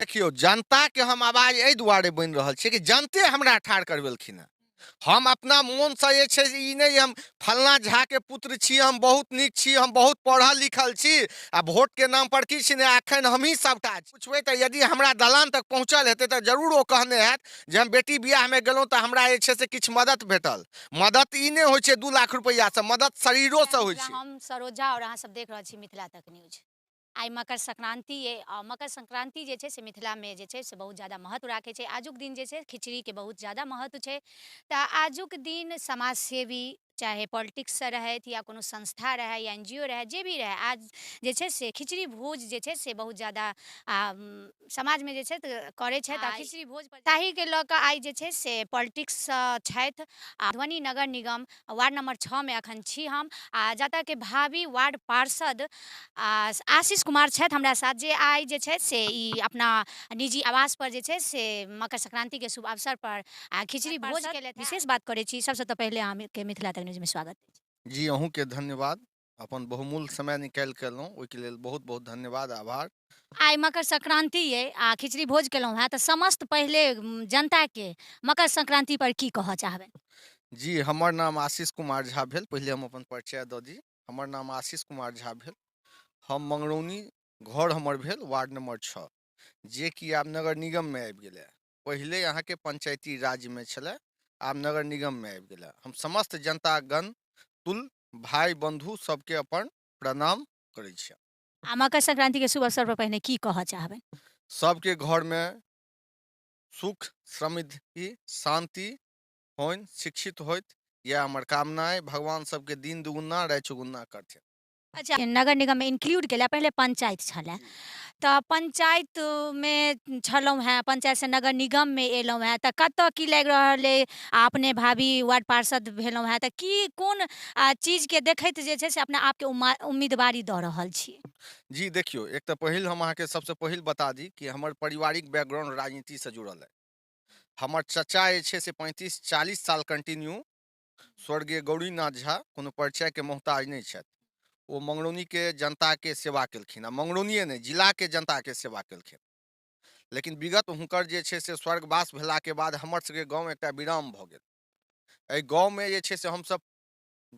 देखियौ, जनताके हम आवाज एहि दुआरे बनि रहल छियै कि जनते हमरा ठाढ़ करबेलखिन हेँ। हम अपना मोनसँ जे छै से ई नहि हम फल्लाँ झाके पुत्र छी, हम बहुत नीक छी, हम बहुत पढ़ल लिखल छी आ भोटके नाम पर किछु नहि, एखन हमही सभटा छी। पुछबै तऽ यदि हमरा दलान तक पहुँचल हेतै तऽ जरूर ओ कहने हैत जे हम बेटी बियाहमे गेलहुँ तऽ हमरा जे छै से किछु मदति भेटल। मदति ई नहि होइ छै 2 लाख रुपैआसँ, मदति शरीरोसँ होइ छै। हम सरोजा आओर अहाँ सब देख रहल छी मिथिला तक न्यूज। आइ मकर संक्रान्ति अइ आ मकर संक्रान्ति जे छै से मिथिलामे जे छै से बहुत जादा महत्व राखै छै। आजुक दिन जे छै खिचड़ीके बहुत जादा महत्व छै। तऽ आजुक दिन समाज सेवी चाहे पॉलिटिक्ससँ रहथि या कोनो संस्था रहै या एन जी ओ रहै, जे भी रहै, आज जे छै से खिचड़ी भोज जे छै से बहुत जादा समाजमे जे छै करै छथि। आ खिचड़ी भोज ताहिके लऽ कऽ आइ जे छै से पॉलिटिक्ससँ छथि आ मधुबनी नगर निगम वार्ड नंबर 6 मे अखन छी हम आ जतऽ के भावी वार्ड पार्षद आशीष कुमार छथि हमरा साथ, जे आइ जे छै से ई अपना निजी आवास पर जे छै से मकर संक्रांति के शुभ अवसर पर आ खिचड़ी भोज केलथि। विशेष बात करै छी। सबसँ तऽ पहिले अहाँके मिथिला तक न्यूजमे स्वागत अछि। जी, अहूँके धन्यवाद। अपन बहुमूल्य समय निकालि कऽ एलहुँ, ओहिके लेल बहुत बहुत धन्यवाद, आभार। आइ मकर संक्रांति अइ आ खिचड़ी भोज केलहुँ हेँ, तऽ समस्त पहिले जनताके मकर संक्रांति पर की कहऽ चाहबै? जी, हमर नाम आशीष कुमार झा भेल। पहिले हम अपन परिचय दऽ दी। हमर नाम आशीष कुमार झा भेल। हम मंगरौनी घर हमर भेल, वार्ड नंबर 6, जे कि आब नगर निगममे आबि गेलै। पहिले अहाँके पंचायती राज्यमे छलै, आब नगर निगममे आबि गेलै। हम समस्त जनतागण तुल भाय बंधु सबके अपन प्रणाम करै छी। आ मकर संक्रांति के शुभ अवसर पर पहिने की कहऽ चाहबै? सबके घरमे सुख समृद्धि शान्ति होइन, शिक्षित होइत, इएह हमर कामना अइ। भगवान सबके दिन दुगुना राति चौगुना करथिन। अच्छा, नगर निगममे इन्क्लूड केला, पहिले पंचायत छलै, तऽ पंचायतमे छलहुँ हेँ, पंचायतसँ नगर निगममे एलहुँ हेँ, तऽ कतऽ की लागि रहल अइ आ अपने भावी वार्ड पार्षद भेलहुँ हेँ, तऽ की कोन चीजके देखैत जे छै से अपना आपके उम्मीदवारी दऽ रहल छी? जी देखियौ, एक तऽ पहिल हम अहाँके सबसँ पहिल बता दी कि हमर पारिवारिक बैकग्राउंड राजनीतिसँ जुड़ल अइ। हमर चचा जे छै से 35-40 साल कंटिन्यू स्वर्गीय गौरीनाथ झा कोनो परिचयके मोहताज नहि छथि। ओ मंगरौनीके जनताके सेवा केलखिन आ मंगरौनिए नहि, जिलाके जनताके सेवा केलखिन। लेकिन विगत हुनकर जे छै से स्वर्गवास भेलाके बाद हमर सबके गाँव एकटा विराम भऽ गेल। एहि गाँवमे जे छै से हमसब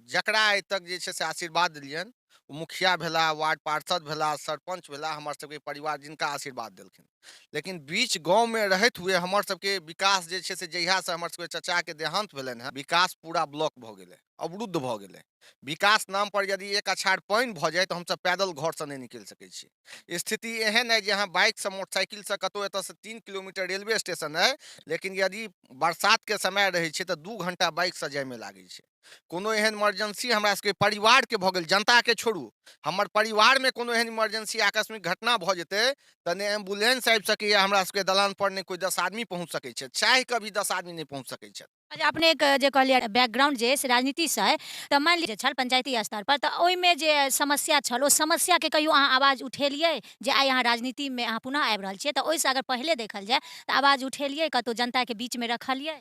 जकरा आइ तक जे छै से आशीर्वाद देलियनि, ओ मुखिया भेला, वार्ड पार्षद भेला, सरपञ्च भेला, हमर सबके परिवार जिनका आशीर्वाद देलखिन। लेकिन बीच गाँवमे रहैत हुए हमर सबके विकास जे छै से जहियासँ हमर सबके चचाके देहान्त भेलनि हेँ, विकास पूरा ब्लॉक भऽ गेलै, अवरुद्ध भऽ गेलै। विकास नाम पर यदि एक अछाड़ पानि भऽ जाय तऽ हमसब पैदल घरसँ नहि निकलि सकै छी। स्थिति एहन अइ जे अहाँ बाइकसँ मोटरसाइकिलसँ कतहु एतऽसँ 3 किलोमीटर रेलवे स्टेशन अइ, लेकिन यदि बरसातके समय रहै छै तऽ 2 घण्टा बाइकसँ जाइमे लागै छै। कोनो एहन इमरजेंसी हमरा सबके परिवारके भऽ गेल, जनताके छोड़ू, हमर परिवारमे कोनो एहन इमरजेंसी आकस्मिक घटना भऽ जेतै तऽ नहि एम्बुलेंस आबि सकैए हमरा सबके दलान पर, नहि कोइ 10 आदमी पहुँच सकै छै, चाहि कऽ भी 10 आदमी नहि पहुँच सकै छै। अच्छा, अपनेके जे कहलियै बैकग्राउंड जे से राजनीतिसँ अइ, तऽ मानि लिअ छल पंचायती स्तर पर, तऽ ओहिमे जे समस्या छल ओ समस्याके कहियो अहाँ आवाज उठेलियै जे आइ अहाँ राजनीतिमे अहाँ पुनः आबि रहल छियै, तऽ ओहिसँ अगर पहिले देखल जाय तऽ आवाज उठेलियै, कतहु जनताके बीचमे रखलियै?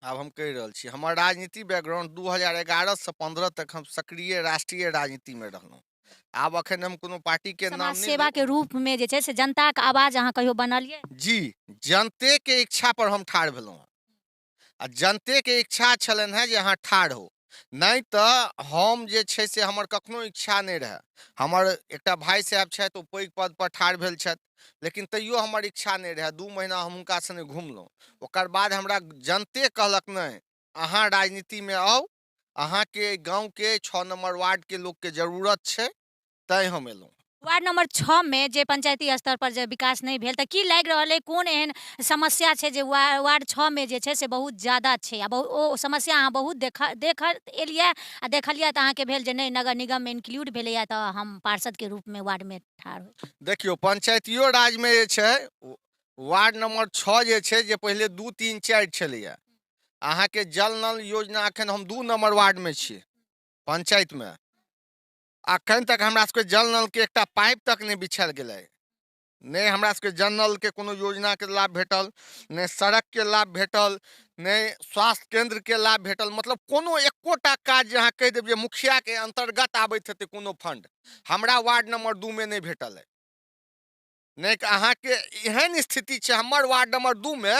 आब हम कहि रहल छी, हमर राजनीति बैकग्राउंड 2011 से 15 तक हम सक्रिय राष्ट्रीय राजनीतिमे रहलहुँ। आब अखन हम कोनो पार्टी के नाम समाज सेवा के रूप में जे छै से जनता के आवाज अहाँ कहियो बनलियै? जी, जनते के इच्छा पर हम ठाढ़ भेलहुँ हँ आ जनते के इच्छा छलनि हेँ जे अहाँ ठाढ़ हो, नहि तऽ हम जे छै से हमर कखनो इच्छा नहि रहए। हमर एकटा भाय साहेब छथि, ओ पैघ पद पर ठाढ़ भेल छथि, लेकिन तैयो हमर इच्छा नहि रहए। 2 महीना हम हुनका सङ्गे घुमलहुँ, ओकर बाद हमरा जनते कहलक नहि, अहाँ राजनीतिमे आउ, अहाँके गाँवके 6 नम्बर वार्डके लोकके जरूरत छै, तैँ हम एलहुँ। वार्ड नंबर 6 में जे पंचायती स्तर पर जे विकास नहि भेल, तऽ की लागि रहल अइ, कोन एहन समस्या छै जे वार्ड 6 में जे छै से बहुत ज्यादा छै आ ओ समस्या अहाँ बहुत देख एलियै आ देखलियै तऽ अहाँके भेल जे नहि, नगर निगममे इन्क्लूड भेलैए तऽ हम पार्षदके रूपमे वार्डमे ठाढ़ होइ? देखियौ, पंचायतियो राजमे जे छै वार्ड नंबर 6 जे छै, जे पहिले 2 3 4 छलैए, अहाँके जल नल योजना, अखन हम 2 नंबर वार्डमे छी पंचायतमे, अखन तक हमरा सबके जल नलके एकटा पाइप तक नहि बिछायल गेलै। नहि हमरा सबके जल नलके कोनो योजनाके लाभ भेटल, नहि सड़कके लाभ भेटल, नहि स्वास्थ्य केन्द्रके लाभ भेटल। मतलब कोनो एकोटा काज जे अहाँ कहि देब जे मुखियाके अन्तर्गत आबैत हेतै कोनो फंड, हमरा वार्ड नंबर 2 मे नहि भेटल अइ। नहि अहाँके एहन स्थिति छै हमर वार्ड नंबर 2 मे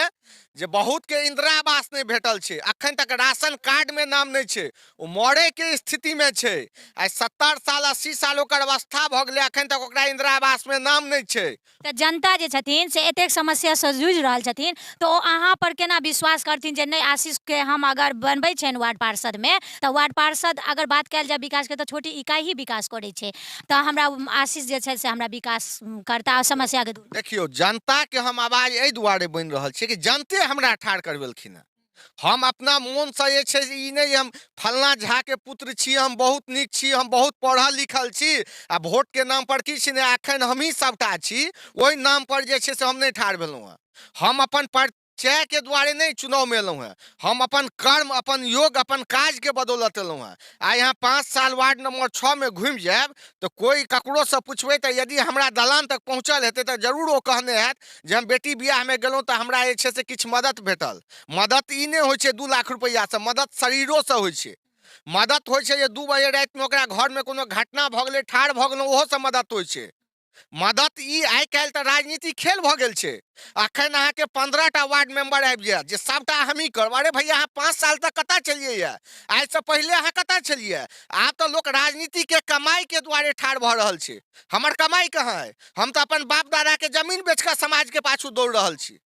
जे बहुतके इंदिरा आवास नहि भेटल छै, अखन तक राशन कार्डमे नाम नहि छै, ओ मरैके स्थितिमे छै। आइ 70 साल 80 साल ओकर अवस्था भऽ गेलै, अखन तक ओकरा इंदिरा आवासमे नाम नहि छै। तऽ जनता जे छथिन से एतेक समस्यासँ जूझि रहल छथिन, तऽ ओ अहाँ पर केना विश्वास करथिन जे नहि आशीषके हम अगर बनबै छियनि वार्ड पार्षदमे, तऽ वार्ड पार्षद अगर बात कयल जाय विकासके तऽ छोटी इकाइ ही विकास करै छै, तऽ हमरा आशीष जे छै से हमरा विकास करता समस्याके दूर। देखियौ, जनताके हम आवाज एहि दुआरे बनि रहल छियै कि जनते हमरा ठाढ़ करबेलखिन हेँ। हम अपना मोनसँ जे छै से ई नहि जे हम फल्लाँ झाके पुत्र छी, हम बहुत नीक छी, हम बहुत पढ़ल लिखल छी आ वोटके नाम पर किछु नहि, एखन हमही सभटा छी, ओहि नाम पर जे छै से हम नहि ठाढ़ भेलहुँ हेँ। हम अपन परिचयके दुआरे नहि चुनावमे एलहुँ हेँ, हम अपन कर्म, अपन योग, अपन काजके बदौलत एलहुँ हेँ। आइ अहाँ 5 साल वार्ड नंबर 6 मे घुमि जायब तऽ कोइ ककरोसँ पुछबै तऽ यदि हमरा दलान तक पहुँचल हेतै तऽ जरूर ओ कहने हैत जे हम बेटी बियाहमे गेलहुँ तऽ हमरा जे छै से किछु मदद भेटल। मदद ई नहि होइ छै 2 लाख रुपैआसँ, मदद शरीरोसँ होइ छै। मदद होइ छै जे 2 बजे रातिमे ओकरा घरमे कोनो घटना भऽ गेलै, ठाढ़ भऽ गेलहुँ, ओहोसँ मदद होइ छै। मदद ई आइ काल्हि तऽ राजनीति खेल भऽ गेल छै। अखन अहाँके 15 टा वार्ड मेंबर आबि जायत जे सभटा हमही करब। अरे भैया, अहाँ 5 साल तक कतऽ छलियै यऽ? आइसँ पहिले अहाँ कतऽ छलियै? आब तऽ लोक राजनीतिके कमाइके दुआरे ठाढ़ भऽ रहल छै। हमर कमाइ कहाँ अइ? हम तऽ अपन बाप दादाके जमीन बेच कऽ समाजके पाछू दौड़ रहल छी।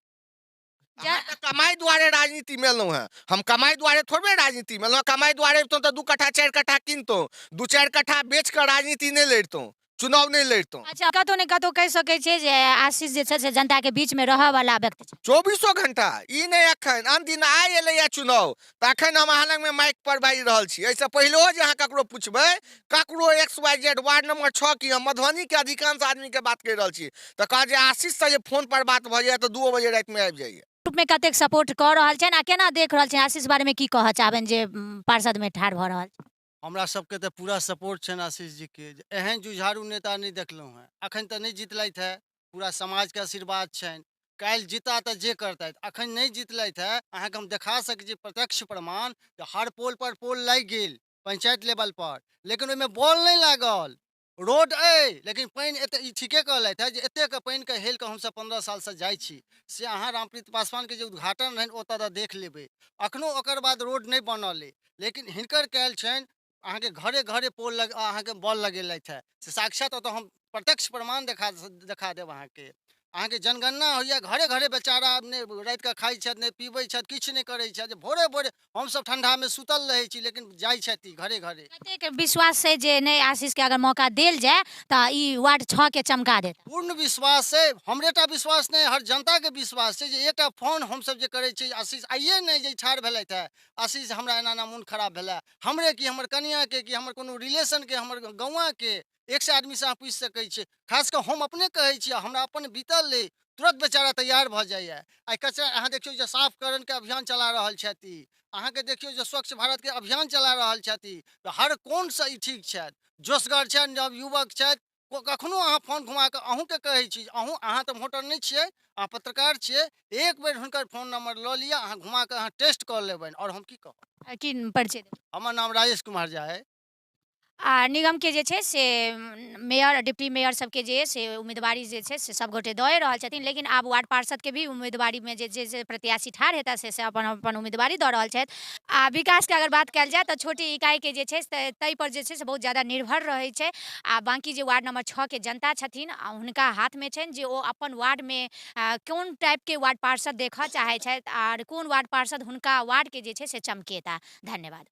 अहाँ तऽ कमाइ दुआरे राजनीतिमे एलहुँ हेँ, हम कमाइ दुआरे थोड़बे राजनीतिमे एलहुँ। कमाइ दुआरे अबितहुँ तऽ 2 कट्ठा 4 कट्ठा किनतहुँ, 2-4 कट्ठा बेच कऽ राजनीति नहि लड़ितहुँ, चुनाव नहि लड़ितहुँ। अच्छा, कतहु ने कतहु कहि सकै छियै जे आशीष जे छै से जनताके बीचमे रहऽवला व्यक्ति छै। 24 घंटा, ई नहि एखन अनदिन आइ एलैए चुनाव तऽ एखन हम अहाँ लगमे माइक पर बाजि रहल छी। एहिसँ पहिलेहो जे अहाँ ककरो पुछबै, ककरो X Y Z ward number 6 की हम मधुबनीके अधिकांश आदमीके बात कहि रहल छी, तऽ कहत जे आशीषसँ जे फोन पर बात भऽ जाइए तऽ 2 बजे रातिमे आबि जाइए। रूपमे कतेक सपोर्ट कऽ रहल छनि आ केना देख रहल छनि आशीष बारेमे की कहऽ चाहबनि जे पार्षदमे ठाढ़ भऽ रहल छै? हमरा सबके तऽ पूरा सपोर्ट छनि आशीष जीके। एहन जुझारू नेता नहि देखलहुँ हेँ। एखन तऽ नहि जितलथि हेँ, पूरा समाजके आशीर्वाद छनि। काल्हि जीता तऽ जे करतथि, अखन नहि जितलथि हेँ। अहाँके हम देखा सकै छी प्रत्यक्ष प्रमाण जे हर पोल पर पोल लागि गेल पंचायत लेवल पर, लेकिन ओहिमे बॉल नहि लागल। रोड अइ लेकिन पानि एते, ई ठीके कहलथि हेँ जे एतेक पानिके हेल कऽ हमसब 15 सालसँ जाइ छी, से अहाँ रामप्रीत पासवानके जे उद्घाटन रहनि ओतऽ तऽ देख लेबै। अखनो ओकर बाद रोड नहि बनल अइ, लेकिन हिनकर कयल छनि अहाँके घरे घरे पोल लग अहाँके बॉल लगेलथि हेँ, से साक्षात ओतऽ हम प्रत्यक्ष प्रमाण देखा देखा देब अहाँके। अहाँके जनगणना होइए घरे घरे, बेचारा नहि रातिके खाइ छथि, नहि पीबै छथि, किछु नहि करै छथि। भोरे भोरे हमसब ठंडामे सुतल रहै छी, लेकिन जाइ छथि घरे घरे। कतेक विश्वास छै जे नहि आशीषके अगर मौका देल जाय तऽ ई वार्ड 6 के चमका देत? पूर्ण विश्वास छै, हमरेटा विश्वास नहि, हर जनताके विश्वास छै जे एकटा फोन हमसब जे करै छी आशीष आइए नहि जे ठाढ़ भेलथि हेँ, आशीष हमरा एना एना मोन खराब भेलै, हमरे की हमर कनिआँके की हमर कोनो रिलेशनके हमर गौआँके 100 आदमीसँ अहाँ पूछि सकै छियै। खास कऽ हम अपने कहै छी, हमरा अपन बीतल अइ, तुरन्त बेचारा तैयार भऽ जाइए। आइ कचरा अहाँ देखियौ जे साफकरणके अभियान चला रहल छथि, अहाँके देखियौ जे स्वच्छ भारतके अभियान चला रहल छथि, तऽ हर कोणसँ ई ठीक छथि, जोशगर छथि, नवयुवक छथि। कखनो अहाँ फोन घुमा कऽ अहूँके कहै छी, अहाँ तऽ वोटर नहि छियै, अहाँ पत्रकार छियै, एक बेर हुनकर फोन नंबर लऽ लिअ, अहाँ घुमा कऽ अहाँ टेस्ट कऽ लेबनि। आओर हम की कहब? की परिचय देब? हमर नाम राजेश कुमार झा अइ। आ निगमके जे छै से मेयर डिप्टी मेयर सबके जे से उम्मीदवारी जे छै से सब गोटे दए रहल छथिन, लेकिन आब वार्ड पार्षदके भी उम्मीदवारीमे जे जे से प्रत्याशी ठाढ़ हेता से अपन अपन उम्मीदवारी दऽ रहल छथि। आ विकासके अगर बात कयल जाय तऽ छोटी इकाइके जे छै से ताहिपर जे छै से बहुत ज्यादा निर्भर रहै छै। आ बाँकी जे वार्ड नंबर 6 के जनता छथिन आ हुनका हाथमे छनि जे ओ अपन वार्डमे कोन टाइपके वार्ड पार्षद देखऽ चाहै छथि आर कोन वार्ड पार्षद हुनका वार्डके जे छै से चमकेता। धन्यवाद।